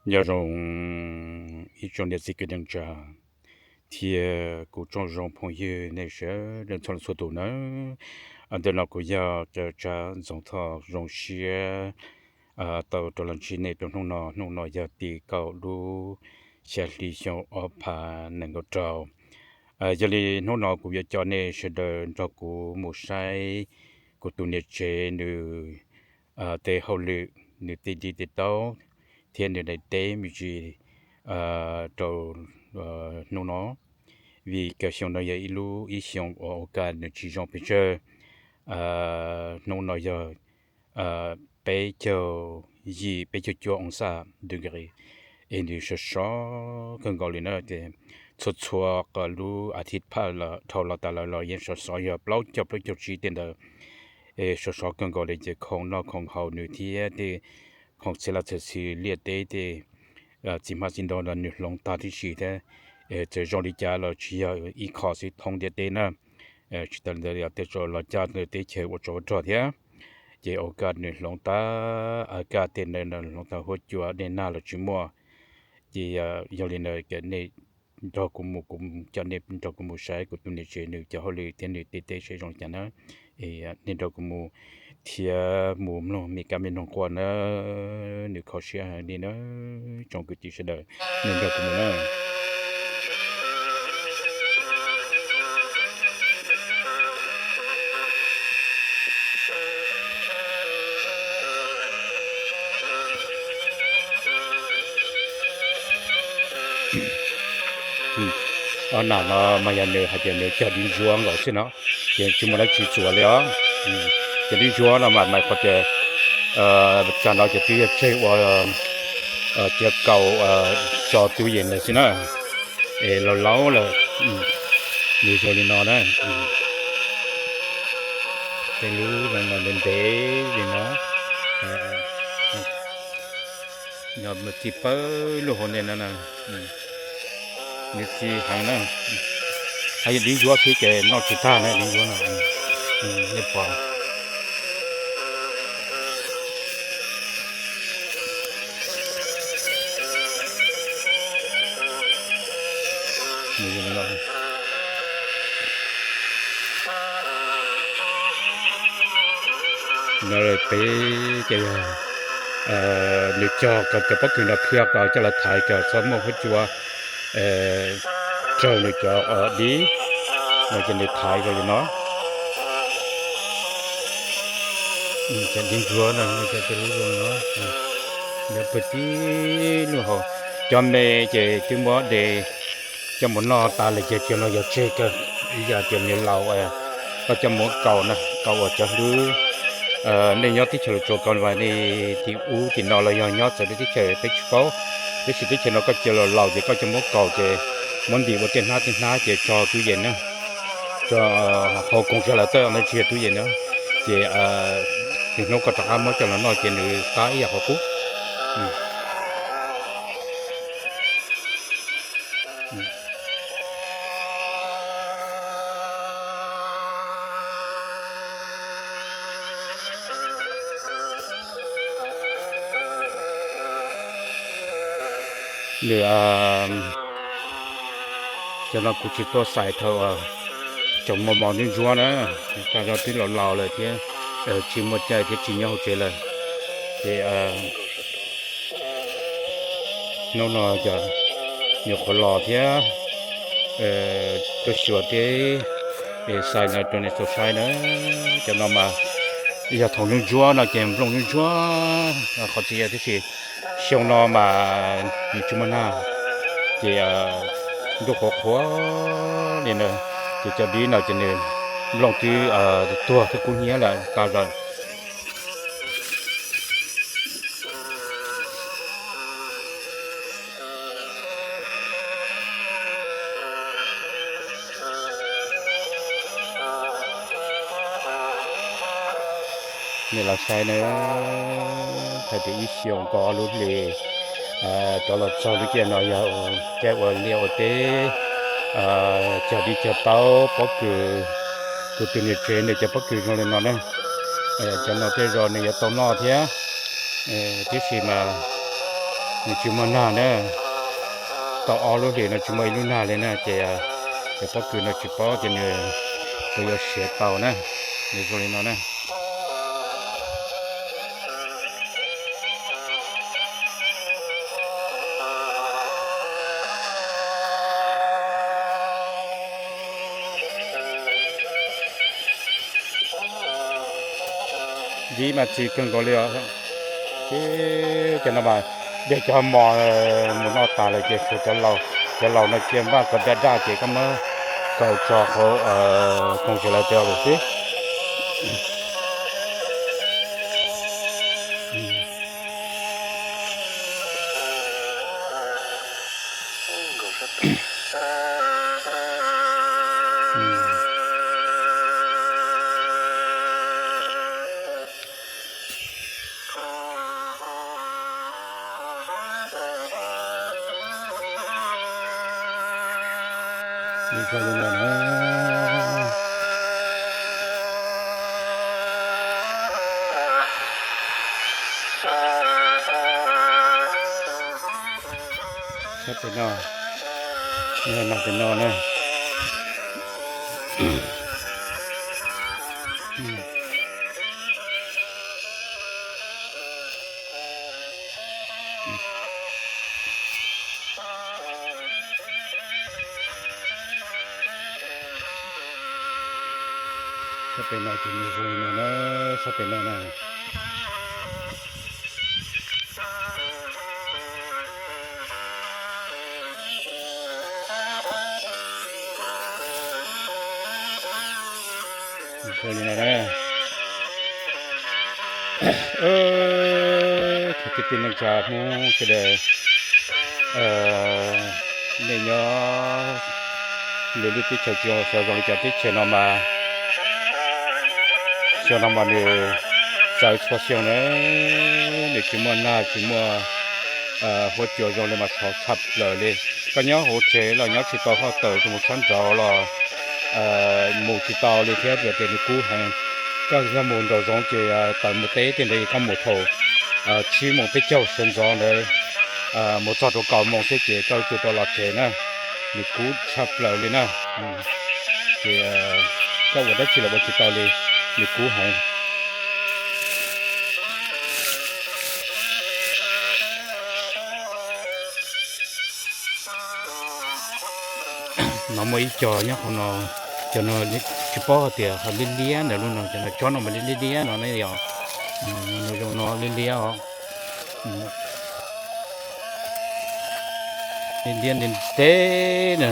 Nyob zoo ib tsoom niam txiv kwv tij neej tsa thiab kuv tsoom zoo phooj ywg nej sawv daws txhua leej txhua tus nawb. Ntawm no kuv yog Kaw Tsab Ntxoov Thoj, zoo siab tau rov los ntsib nej rau hnub no. Hnub no yog tim kaum lub xya hli xyoo ob phav nees nkaum rau. Yog li hnub no kuv yuav coj nej sawv daws nrog kuv mus saib kuv tus niam tsev nws tej hauj lwm, nws tej div tej taub thiab nws daim teb me ntsis rau hnub no, vim kaw xyoo no yog ib lub ib xyoo uas ua kaj nws tsis zoo pes tsawg. Hnub no yog peb caug yim peb caug cuaj oo xaj degree, es nws sov sov kawg nkaus li na. Ces txhua txhua lub a thiv phaj dhau los tas lawm los yeej sov sov yog plaub caug plaub caug tsib tej ntawd, es sov sov kawg nkaus li. Ces khoom noj khoom haus nws thiab tej khoom txhia laj txhia xwm liaj teb tej txiv hmab txiv ntoo los nws hloov tag tib si thiab. Txawm zoo li cas los tsis yog ib qho xwb, thoob ntiaj teb na. Tsis tas li ntawd tej zaum los caj teb chaws ua tsov ua rog thiab. Ces ua kaj nws hloov tag, kaj tej ntawd hloov tag, huab cua dej nag los tsis muaj. Ces yog li ntawd nej nrog kuv mus, kuv coj nej nrog kuv mus saib kuv tus niam tsev nws cov hauj lwm thiab nws tej teb saib zoo li cas na. Nej nrog kuv mus thiab mus mloog me kab me noog quaj na, nws kho siab heev li na. Tsoom kwv tij sawv daws, nej nrog kuv mus na. Ob nam no mas yog nws hais tias nws cog dib ntsuab nkaus xwb no, ces tsis muaj dab tsi txuas li os. Cog dib ntsuab no mas mas qhov tias tsam no ces twb yog tseg ua cov kaus tso tub yees lawm xwb na. Es laus laus lawm, nws zoo li no na. Tej lub zoo no ntev ntev li no. Yog nws txi pawg lub hauv ntej no na, nws txi heev na. Hais yog dib ntsuab xwb ces noj tsis tag na, dib ntsuab no. Nej pom no peb ces yog nws cog kom cov pob kws no phiaj kom coj los thaiv kom txhob muaj huab cua raug nws cov dib no ces nws thaiv zoo li no. Cov dib ntsuab no, cov lub zoo no, nyob puag tim lub hauv. Cov me ces twb muab de coj mus noj tas lawm ces cov no yog tseg kawg, ib yam tias nws laus, koj coj mus kaus na, kaus ua cov hlwb. Nej nyob teb chaws Los Tsuas kaus vas nej tim ub tim no los yog nyob txawv teb chaws peb tsis paub, tab sis teb chaws no koj cia los laus ces koj coj muab kaus ces muab ntim ua tej hnab tej hnab ces tso tub yees na, tso hauv koog zog lawm tawm no tsis yog tub yees na, ces hnub koj rov qab muab coj los noj ces nws qab ib yam qhov qub. Nws, cov no kuv tsis tuaj xaiv thaum tsoom mos mos ntsuab ntsuab na, tas zog twb laus laus lawm thiab tsis muaj caij thiab tsis nyob hauv tsev lawm. Ces hnub no cov nyuam qhuav los thiab tuaj xyuas thiab xaiv no rau nej tau saib na. Cov no mas yog thaum ntsuab ntsuab no ces nplooj ntsuab ntsuab qhov txiv yog tiam sis xyoo no mas nws tsis muaj nag ces ntuj qhuav qhuav li na, ces cov dib no ces nws nplooj twb tuag twb kub hnyiab lawm tas zog. Nej los saib na, thaum tias ib xyoos ko lub hlis rov los txog lub caij no yog caij ua liaj ua teb, cog dib cog taub pob kws, kuv tus niam tsev nws cov pob kws zoo li no na. Cov no tej zaum nws yuav tau noj thiab, tiam sis mas Nws tsis muaj nag na, tau ob lub hlis no tsis muaj ib lub nag li na, ces cov pob kws no tsis paub tias nws puas yuav siav tau na, nws zoo li no na. Dib mas txi kawg nkaus li os. Ces cov no mas yog cov mos mus noj tas lawm ces tshuav cov laus, cov laus no cia npaj kom daj daj ces koj muab kaw tso hauv koog tsis lawv teb lawm xwb. Sab pem no, no pem no na. Sab pem no ces nws zoo li no na, sab pem no na. Zoo li no na. Kwv tij neej tsa Hmoob sawv daws, nej nyob lwm lub teb chaws tsis xyov zoo li cas, teb chaws no mas xyoo no mas nws txawv txhua xyoo na, nws tsis muaj nag tsis muaj huab cua zoo li mas sov tshaj plaws li. Koj nyob hauv tsev los nyob tsis tau hoj tawm mus tshab nraud los mus tsis tau li thiab, vim tias nws kub heev. Koj yog mus nraum zoov ces tawm mus teb tej ntawd koj mus thaum tsib moos peb caug sawv ntxov ntawd mus txog rau kaum moos xwb ces koj yuav tsum tau los tsev na, nws kub tshaj plaws li na. Ces koj ua dab tsi los ua tsis tau li, nws kub heev. No muaj ib co nyob qhov no, cov no tsis paub hais tias ho liab liab ntawm lub no, cov no tsob no mas liab liab no ne yom. No zoo no liab liab os. Liab liab ntev ntev na,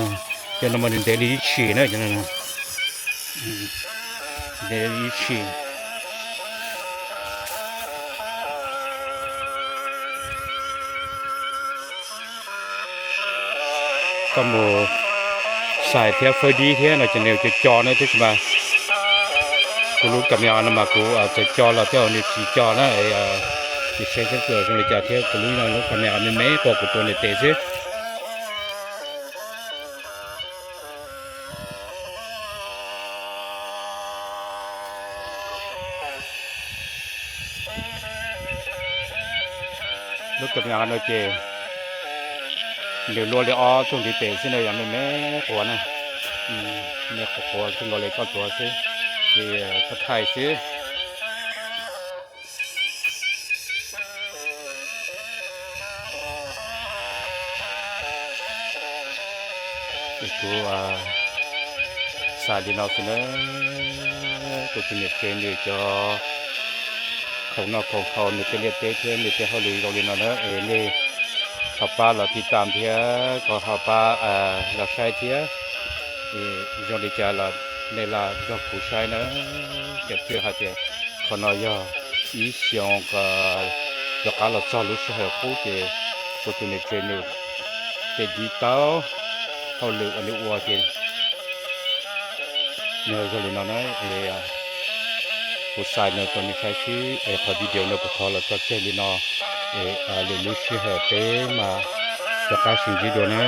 cov no mas ntev li ib tshim na, cov no ntev li ib tshim. Koj mus xais thiab fawb dib thiab no ces nws co co na, tab sis mas kuv lub kas me no mas kuv txawm co los tej zaum nws tsis co na, es saib saib zoo li cas thiab, kuv lub no lub kas me me me quas kuv tua nws tes xwb. Lub kas me no ces nws luaj li ob txoj ntiv tes xwb na, yog me me quas na, me quas quas kawg nkaus li, koj tuav xwb, ces koj thaij xwb. Kuv xav li no xwb na, kuv tus niam tsev nws cov khoom noj khoom haus, nws tej liaj teb thiab nws tej hauj lwm zoo li no na, es nej ho pab los tiv tam thiab, kom ho pab los saib thiab. Zoo li cas los nej lam nrog kuv saib na. Ces thiaj hais tias qhov no yog ib xyoos rov qab los txog lub sij hawm qub ces kuv tus niam tsev nws tej dib taub hauj lwm uas nws ua ces nws zoo li no na. Kuv xav no rau nej saib xwb, es qhov video no kuv thov los tso tseg li no, es lwm lub sij hawm peb mam rov qab sib ntsib dua na.